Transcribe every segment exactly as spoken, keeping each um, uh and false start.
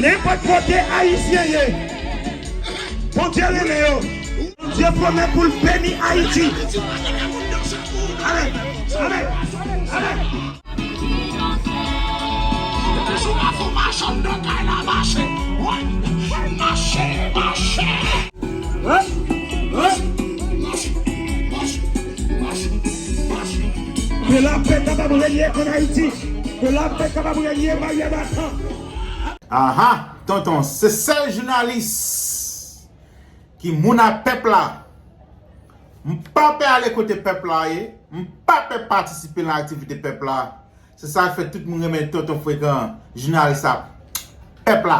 Nenpòt kote Ayisyen ye, Bondye renmen yo. Bondye pwomèt pou l beni Ayiti. Amèn. Amèn. Amèn. Mache, mache, mache. Ke lapè kapab renye ann Ayiti. Ke lapè kapab renye Maryè Batan. Aha, tonton, se sèl jounalis ki moun a pèp la. M pa pè ale kote pèp la ye, m pa pè patisipe nan aktivite pèp la. Se sa k fè tout moun renmen Tonton Frekan, jounalis a pèp la.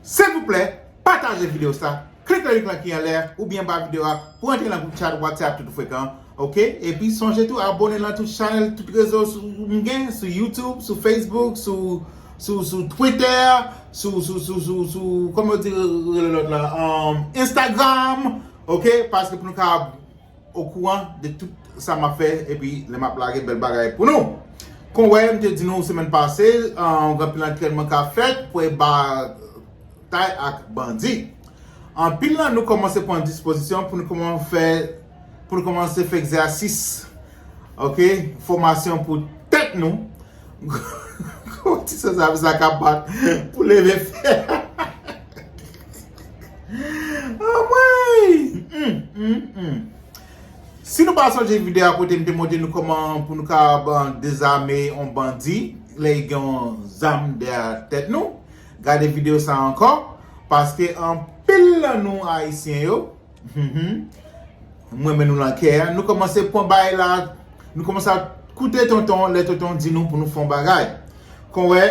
Silvouplè, pataje videyo sa, klike link lan ki anlè oubyen anba videyo a pou antre nan gwoup chat WhatsApp Tonton Frekan, oke? Epi sonje tou abòne nan tout chanèl, tout rezo sou, m gen, sou YouTube, sou Facebook, sou, sou, sou Twitter, sou, sou, sou, sou, sou, kòman yo di, rele lòt la, um, Instagram, oke? Paske pou nou ka okouran de tout sa m ap fè, epi lè m ap lage bèl bagay pou nou. Kon wè, m te di nou semèn pase, an, gen anpil antrènman k ap fèt pou batay ak bandi. Anpil nan nou kòmanse pran dispozisyon pou nou kòman fè, pou nou kòmanse fè egzèsis, oke, fòmasyon pou tèt nou. Kòman ti sanzave sa ka bat pou leve fè? Anmwey! Hmm, hmm, hmm. Si nou pa sonje videyo a kote m te montre nou kòman pou nou kapab dezame yon bandi lè l gen yon zam dèyè tèt nou, gade videyo sa ankò, paske anpil nan nou Ayisyen yo, mhm, m renmen nou nan kè a, nou kòmanse pran bagay la, nou kòmanse ap koute tonton lè tonton di nou pou nou fè yon bagay. Kon wè,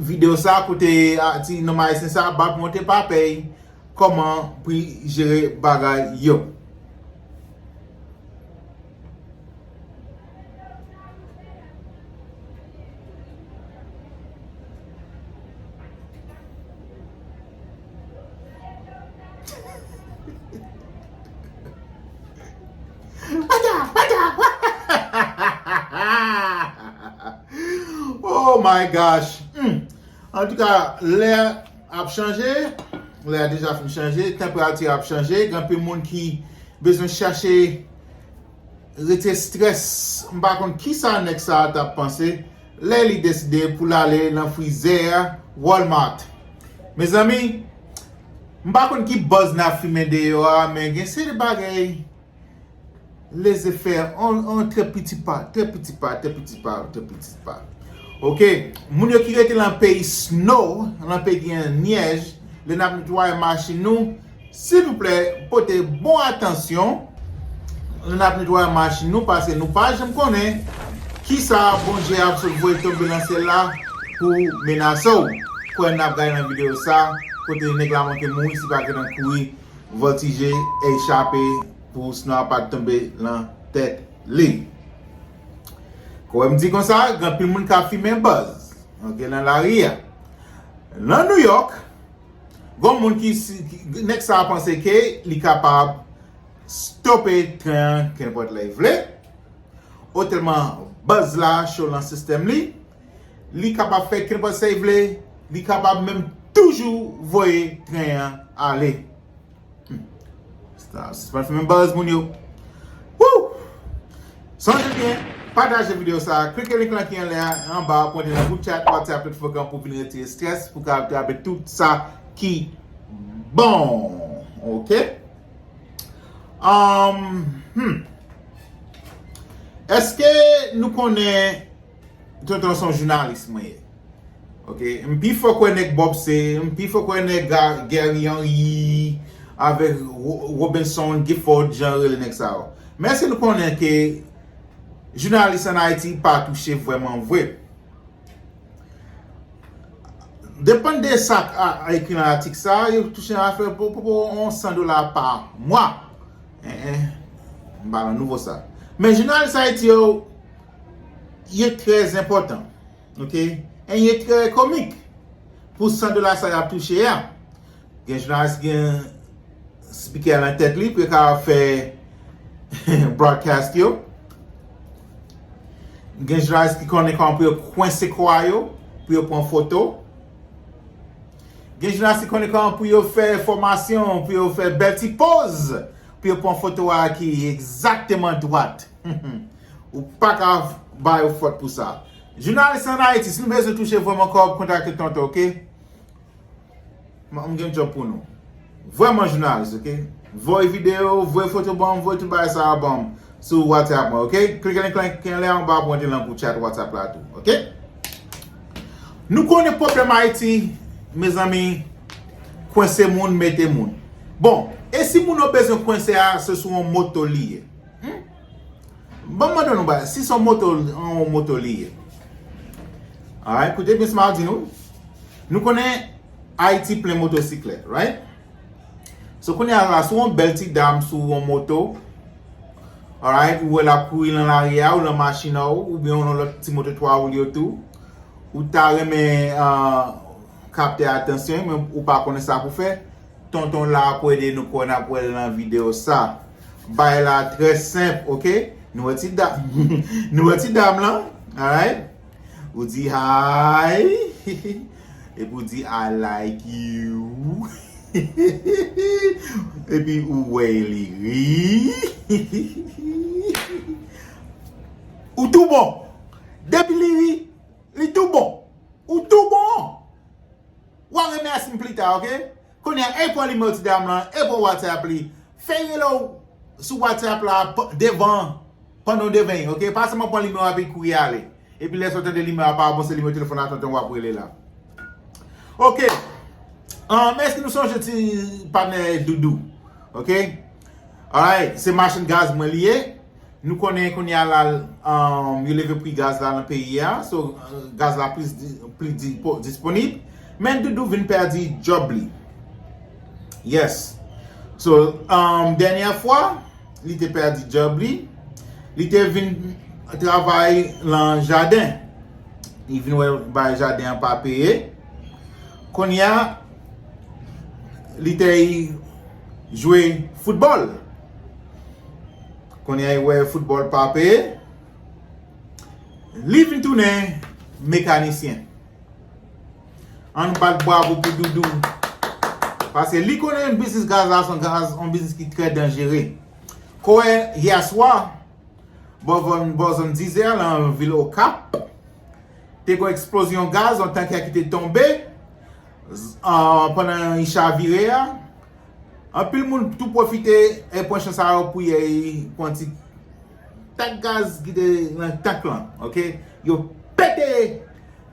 videyo sa kote a, ti nonm ayisyen sa ap montre papay kòman pou l jere bagay yo. Oh my gosh. Hmm. Antouka, lè ap chanje, lè a deja fin chanje, tanperati ap chanje, gen anpil moun ki bezwen chache retire strès. M pa konn kisa nèg sa a t ap panse lè li deside pou l ale nan frizè Walmart. Mezanmi, m pa konn ki buzz n ap fimen deyò a, men gen seri de bagay leze fè on, on trè piti pa, trè piti pa, trè piti pa, trè piti pa. Oke, moun yo ki rete nan peyi snow, nan peyi ki gen nyèj, lè n ap netwaye machin nou, silvouplè, pote bon atansyon lè n ap netwaye machin nou, paske nou pa janm konnen kisa Bondye ap sot voye tonbe nan syèl la pou menase w. Kwè n ap gade nan videyo sa, kote nèg la manke mouri, si pa gentan kouri, vòltije, echape pou snow a pa t tonbe nan tèt li. Kòm m di konsa, gen anpil moun k ap fimen buzz, oke, nan lari a. Nan New York, gen moun ki, ki, nèg sa a panse ke li kapab stope tren an kenpòt lè l vle, otèlman buzz la cho nan sistèm li, li kapab fè kenpòt sa l vle, li kapab menm toujou voye tren an ale. Hmm. Sa, sispann fè menm buzz moun yo. Woo! Sonje byen, pataje videyo sa, klike link lan ki anlè a, anba a, pou antre nan gwoup chat WhatsApp Tonton Frekan pou vin retire strès, pou ka trape tout sa ki bon. Oke? Um, hmm. Èske nou konnen Tonton se yon jounalis mwen ye? Oke, m pi fò kwè nèg Bob C, m pi fò kwè nèg Ga-, Gary Henry, avèk Ro-, Robinson Gifford, jan yo rele nèg sa yo. Men èske nou konnen ke jounalis ann Ayiti pa touche vrèman vre? Depann de sa k a, a ekri nan atik sa, yo touche afè pou, pou, pou yon san dola pa mwa. En, en, m pa nan nivo sa. Men jounalis Ayiti yo, yo trè enpòtan. Oke? E yo trè komik. Pou san dola sa y ap touche a. Gen jounalis ki gen spikè nan tèt li pou yo ka fè broadcast yo. Gen jounalis ki konnen kòman pou yo kwense kò a yo, pou yo pran foto. Gen jounalis ki konnen kòman pou yo fè fòmasyon, pou yo fè bèl ti poz, pou yo pran foto a ki egzakteman dwat. Ou pa ka ba yo fòt pou sa. Jounalis ann Ayiti, si nou bezwen touche vrèman kòb, kontakte Tonton, oke? M, m gen djòb pou nou. Vrèman jounalis, oke? Voye videyo, voye foto ban m, voye tout bagay sa a ban m sou WhatsApp mwen, oke? Klike link lan ki anlè anba pou antre nan gwoup chat WhatsApp la tou, oke? Nou konnen pwoblèm Ayiti, mezanmi, kwense moun, mete moun. Bon, e si moun yo bezwen kwense a, se sou yon moto li ye? Hmm? Ban m mande nou bagay, si se yon moto, yon moto li ye. Alright, koute byen sa m ap di nou. Nou konnen Ayiti plen motosiklèt, right? So, kounye a la, si w yon bèl ti dam sou yon moto, alright, ou wè l ap kouri nan lari a, ou nan machin an, oubyen ou nan lòt ti moto twa woul yo tou, ou ta renmen, ah, kapte atansyon, men ou pa konnen sa pou fè, Tonton la pou ede nou, kòm n ap wè l nan videyo sa. Bagay la trè senp, oke? Nou wè ti dam, nou wè ti dam lan, alright? Ou di hi, epi ou di I like you, epi ou wè li ri. Ou tou bon. Depi li ri, li tou bon. Ou tou bon. W a remèsye m pli ta, oke? Kounye a, e pran nimewo ti dam lan, e pran WhatsApp li. Fè l rele w sou WhatsApp la p-, devan, pandan w devan, oke? Pa sèlman pran nimewo a epi kouri ale. Epi lè sa w tande nimewo a pa bon, se nimewo telefòn a Tonton w ap rele la. Oke. Um, èske nou sonje ti patnè Doudou? Oke? Alright, se machann gaz mwen li ye. Nou konnen kounye a la, um, yo leve pri gaz la nan peyi a. So, uh, gaz la plis di-, pli di-, po-, disponib. Men Doudou vin pèdi djòb li. Yes. So, um, dènyè fwa, li te pèdi djòb li. Li te vin travay nan jaden. Li vin wè bay jaden an pa peye. Kounye a, li te jwe foutbòl. Kounye a, li wè foutbòl pa peye. Li vin tounen mekanisyen. Ann bat bravo pou Doudou. Paske li konnen biznis gaz la se yon gaz, yon biznis ki trè danjere. Kòm yè swa, bò zòn, bò zòn dizè nan vil Okap, te gen eksplozyon gaz, yon tankè ki te tonbe, z-, ah, pandan li chavire a. Anpil moun tou pwofite e pran chans sa yo pou y al pran ti tak gaz ki te nan tank lan, oke? Yo pete,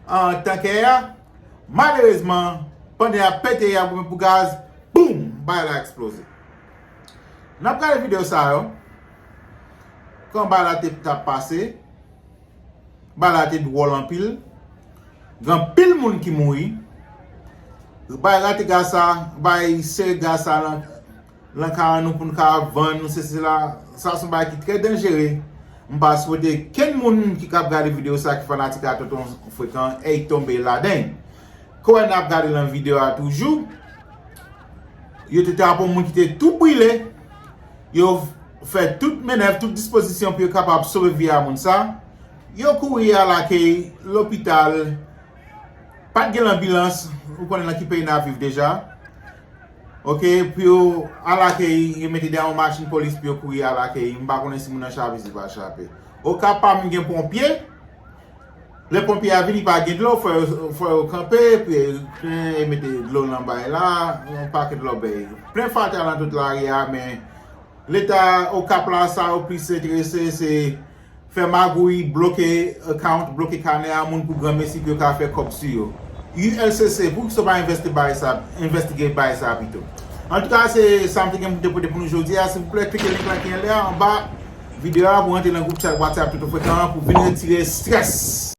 ah, tankè a. Malerezman, pandan y ap pete, y ap goumen pou gaz, boum! Bagay la eksploze. N ap gade videyo sa yo. Kòman bagay la te, t ap pase. Bagay la te dwòl anpil. Gen anpil moun ki mouri. Bay rate gaz sa, bay sere gaz sa lan, lan kay nou pou n ka vann nou, sesi sela. Sa se yon bagay ki trè danjere. M pa swete kenn moun ki k ap gade videyo sa, ki fanatik a Tonton Frekan, ey tonbe ladan l. Kòm n ap gade lan videyo a toujou, yo te trape yon moun ki te tou brile. Yo fè tout mannèv, tout dispozisyon pou yo kapab sove vi a moun sa. Yo kouri al ak li lopital. Pa t gen lanbilans, ou konnen nan ki peyi n ap viv deja. Oke, pou yo al ak li, yo mete dèyè yon machin polis pou yo kouri al ak li. M pa konnen si moun nan chape, si pa chape. Okap pa menm gen ponpye. Lè ponpye a vini, pa gen dlo, fò yo, fò yo kanpe, epi, e, mete dlo nan bay la, yon pakèt lòbèy. Plen fatra nan tout lari a, men Leta Okap la, sa yo plis enterese, se fè magouy, bloke account, bloke kanè a moun pou granmesi, pou yo ka fè kòb sou yo. U L C C, poukisa w pa envesti bay sa, envestige bay sa pito? Antouka, se sa m te gen pou te pote pou nou jodi a. Silvouplè, klike link la ki anlè a, anba videyo a, pou rantre nan gwoup chat WhatsApp Tonton Frekan an, pou vin retire estrès.